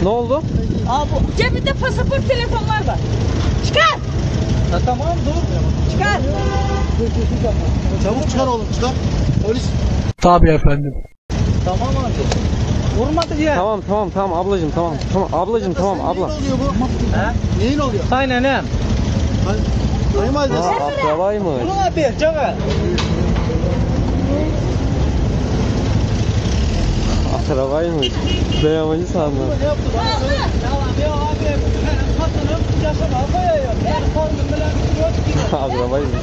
Ne oldu? Abi Cebinde pasaport telefonlar var. Çıkar! Ya tamam dur. Çıkar! Çabuk çıkar oğlum çıkar. Polis. Tabii efendim. Tamam abi. Vurmadı diye. Tamam tamam tamam ablacığım tamam. Tamam ablacığım tamam abla. Neyin oluyor bu? He? Neyin oluyor? Kaynanem. Kayınvalidesi. Ha, akrabaymış. Bunu abi cana. Akrabaymış. Ben yabancı sandım. Ne yaptı bana? Söyle. Tamam ya abi. Benim kadınım yaşama koyuyor. Benim torunum bile yok. Akrabaymış.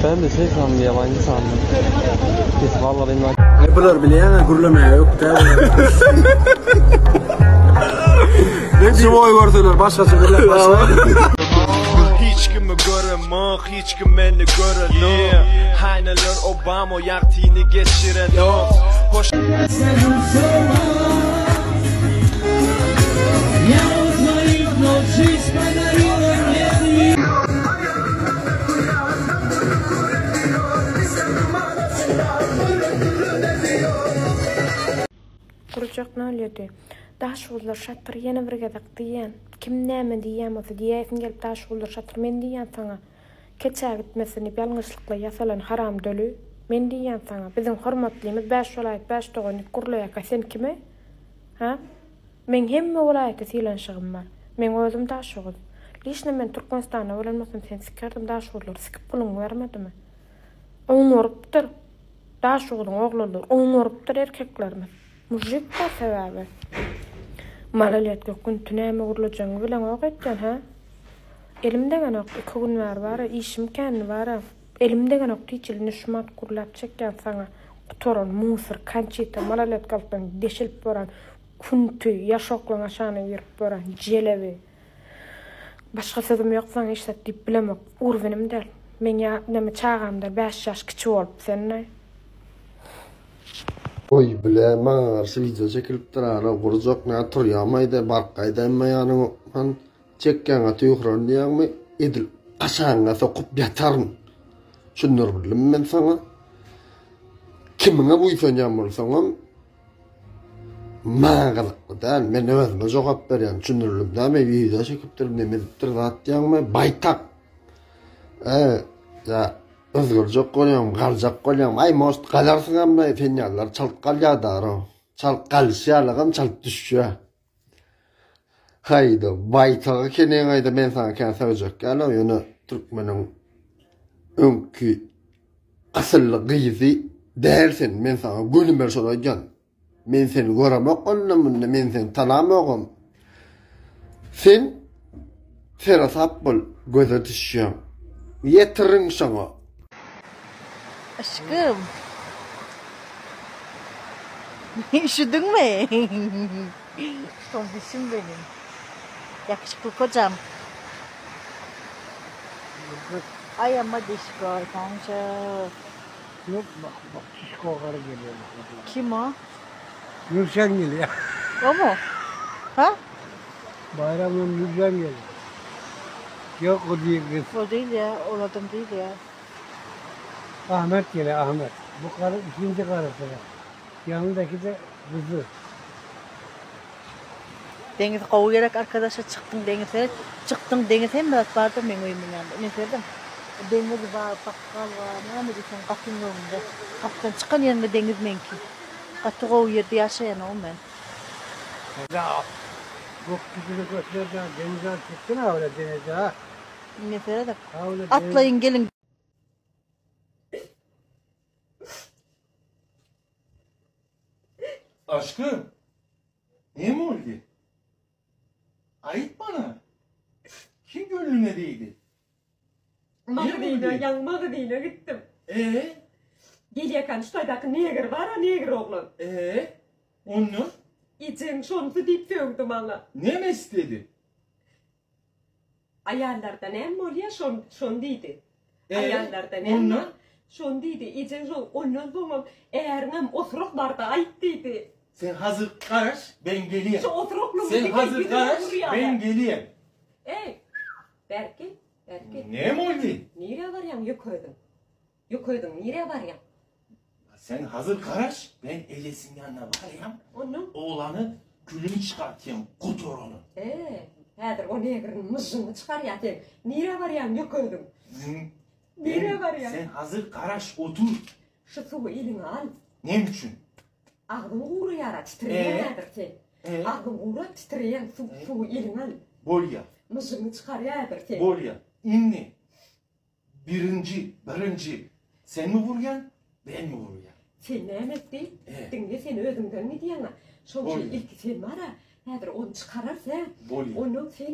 Ben de şey sandım yabancı sandım. Neyse valla benim Bular bilýän gürlemeye yok da. Ne Cimoy görseler başkası bilen başka. Hiç kimi göremok, hiç kim meni görenok Hayneler Obama ýagtyny geçirenok Hoş Gurjak nolýady. Daşoguzlar şatyr ýene bir gezek diýýän. Kim näme diýýän bolsa diýäýsin gelip daşoguzlar şatyr men diýýän saňa. Keçä gitmesin diýip ýalňyşlykla ýasalan haram döli men diýýän saňa. Biziň hormatlymyz bäş welaýat bäş dogan diýip gurlaýaka sen kime? Hä? Meň hemme welaýata sylanşygym bar. Meň özüm daşoguz. Lişno men Türkmenistanda bolan bolsam seni sikerdim daşoguzlar sikip puluňy bermedimi? Oňarypdyr. Daşoguzyň oglanlary oňarypdyr erkeklerimiz. Mujik bar sebäbi. Maloletka künti näme gürlejegiňi bileňok öýtýän hä? Elim degenok iki gün bäri bara işim kändi bara. Elim degenok hiç indi şumat gürläp çekýän saňa gutaran musor Konçita maloletkalykdan deşilip boran künti ýaşoklaň aşagyna girip boran jelebi. Başga sözüm ýok saňa hiç zat diýip bilemok. Urwinim däl. Meň ýa neme çagamdan bäş ýaş kiçi bolup sen-le. Oý bile maňa garşy wideo çekilipdir ara gurjak nä turýamaýda baryp gaýdaýynma ýanyňa han çekýäňä tüýkürerin diýýäňmi edil aşagyňa sokup ýataryn düşündirbildim men saňa kimiňe buýsanýan bolsaňam maňa gyzykly däl men özüme jogap berýän düşündirbildim dämi wideo çekipdir neme edipdir zat diýýäňmi baýtak e ýa Gyzgyrjak bolýaňmy, galjak bolýaňmy? Aý, most galarsyňam-laý, sen ýalylar çalt galýar-da, çalt galyşy ýalygam çalt düşýär. Haýda, baýtagy keleňaýda men saňa kän sögjek ýaly, ýöne türkmeniň öňki asylly gyzy däl sen, men saňa gönümel şony aýdýan. Men seni göremok onda munda men seni tanamogam. Sen seresap bol göze düşýäň. Ýetiriň şoňa. Aşkym. Üşüdiňmi? Tombişim benim. Ýakyşykly kojam. Aý amma deşik galsaňça. Yok bak bak şişko karı geliyor. Kim o? Nurşen geliyor. O mu? Ha? Bayramın Nurşen geliyor. Yok o değil kız. O değil ya, o adam değil ya. Ahmet geliyor Ahmet. Bu karı ikinci karısı. Yanındaki de kızı. Deňiz gowy gerek arkadaşa çykdyň deňiz seret çykdyň deňiz hemme zat barda meň öýümiň ýanynda ine serediň deňiz bar bakgal bar näme diýseň gapyň öňünde gapydan çykan ýeriňde deňiz meňki gaty gowy ýerde ýaşaýanogum men. Ya gökyüzünü göstereceğim denizden çıktın ha öyle denize ha. Ine serediň Ha öyle deniz. atlaýyň geliň. Aşkım. Ne mi oldu? Ayıp bana. Kim gönlüne değdi? Magazyna, ýaňy magazyna gitdim. Ee, Gelýärkäm şu taýdaky negr bar-a, negr oglan. ee, ondan Ejeň şonsy diýip sögdi maňa. ne istedi? Aýallarda näme bolýar, şon, şon diýdi. Ee, Aýallarda näme? ondan? Şon diýdi, ejeň şon, ondan soňam äriňem osuryk barda aýt diýdi. Sen hazır garaş, ben geleyim. Şu osuruklygyny Sen diňe hazır ýüzüne garaş, urýarlar. ben geleyim. Eý, Berki, Berki. Ne mi oldu? Nirä barýaň ýük özüň? Ýük özüň nirä barýaň? Sen hazır garaş, ben Eles'in yanına varayım. Ondan? Oğlanı... Külüni çykartýaň gutaranyň. E, häzir o negriň myžžygyny çykarýa sen. Nirä barýaň ýök özüň? Nirä barýaň? Sen hazir garaş otur. Şu suwy eliňe al. Näme üçin? Agzyň guraýara titreýäň häzir sen. Agzyň gurap titreýäň suwy eliňe al. Bolýa. Myžžygyňy çykarýa häzir sen. Bolýa. Indi Birinji, birinji senmi urýaň, menmi urýan? Sen näme et diý? Diňle sen özüňden gidýäň-ä. Şoň üçin ilki sen bar-a, häzir ony çykararys hä? Bolýa. Onnoň sen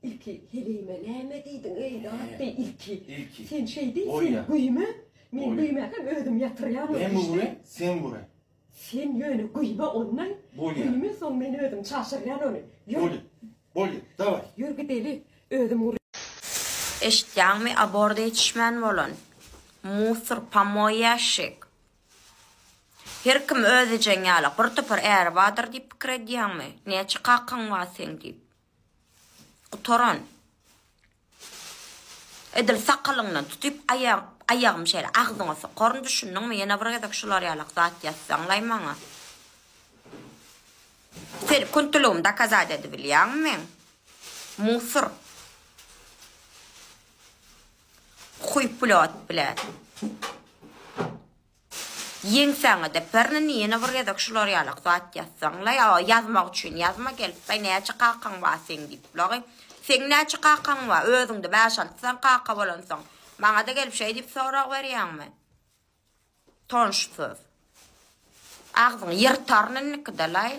ilki heleýime näme diýdiň-eý, zat diý ilki. Ilki. Sen şeý diý, sen güýme, men güýmäkäm özüm ýatyrýan ony. Men urýan, sen urýan. Sen ýöne güýme ondan. Bolýa. Güýme soň men özüm çaşyrýan ony. Ýör. Bolýa. Bolýa. Daway. Ýör gideli. Özüm ur. Eşitýäňmi aborda ýetişmän bolan. Musor pomoý ýaşik. Her kim öz ejeň ýaly bir topar äri bardyr diýip pikir edýäňmi? Näçe kakaň bar seň diýip. Gutaran. Edil sakalyňdan tutyp aýak aýagymy şeýle agzyňa sokaryn düşündiňmi ýene bir gezek şular ýalak zat ýazsaňlaý maňa. Sen kuntulygymy dokazat edibilýäňmi meň? Musur. Huý pulot bilen. Ýeňsäňe deperin indi ýene bir gezek şular ýalak zat ýazsaňlaý a ýazmak üçin ýazma gelipbaý näçe kakaň bar seň diýip lagy seň näçe kakaň bar özüňde bäş-alty sany kaka bolansoň maňada gelip şeý diýip sorag berýäňmi tonşsyz agzyňy ýyrtaryn indikide-laý.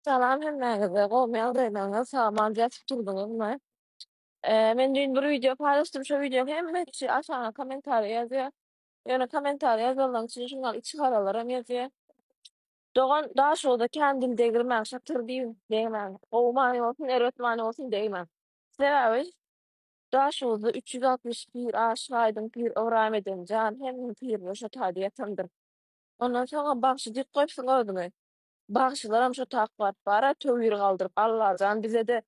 Salam hemmäňize, gowmy ýagdaýlaryňyz, sag-aman ýatyp turduňyzmy? Men düýn bir wideo paýlaşdym, şo wideoň hemmesi aşagyna kommentariýa ýazýar. Ýöne kommentariýa ýazanlaryň içinde şuňa içi garalaram ýazýar. Dogan Daşoguzda kän dil degirmäň, şatyr diýiň, degmäň. Gowy many bolsun, erbet many bolsun degmäň. Sebäbi Daşoguzda 360 pir, Aşyk Aýdyň pir, Ybraýym Eden jan hemme pirler şo taýda ýatandyr. Ondan soňam bagşy diýip goýupsyň özüňi. Bagşylaram şo tak baryp bara töwir galdyryp Allajan bize-de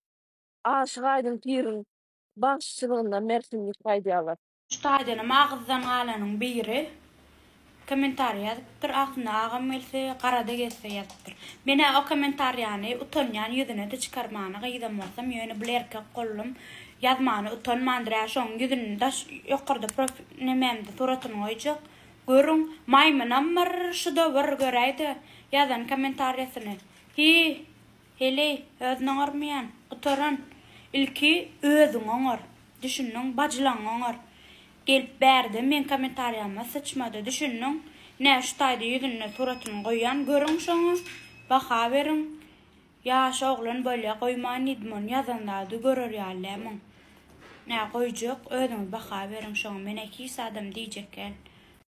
Aşyk Aýdyň piriň bagşyçylygyndan bersin diýip gaýdýarlar. Şu taýdanam agyzdan galanyň biri kommentariýa ýazypdyr aslynda agam gelse garada gezse ýazypdyr. Menä o kommentariýany utanýan ýüzüne-de çykarmana gyzam bolsam ýöne bul erkek gollum ýazmana utanmandyr ä şoň ýüzüni daş ýokarda profi nemämde suratyny goýjak görüň maýmynam bir şuda bir göräýdä ýazan kommentariýasyny hi Heleý, özüni oňarmaýan, gutaran. Ilki özüňi oňar. Düşündiň, bajylaňy oňar. Gelip bärde meň kommentariýama syçmada, düşündiň? Nä şu taýda ýüzünde suratyny goýýan, görüň şoňa, baha beriň. Ýaş oglan bolýa goýman diýdim ony ýazan zady görer ýaly däl muň. Nä goýjak, özüňiz baha beriň şoňa, menä hiç zadam diýjek däl.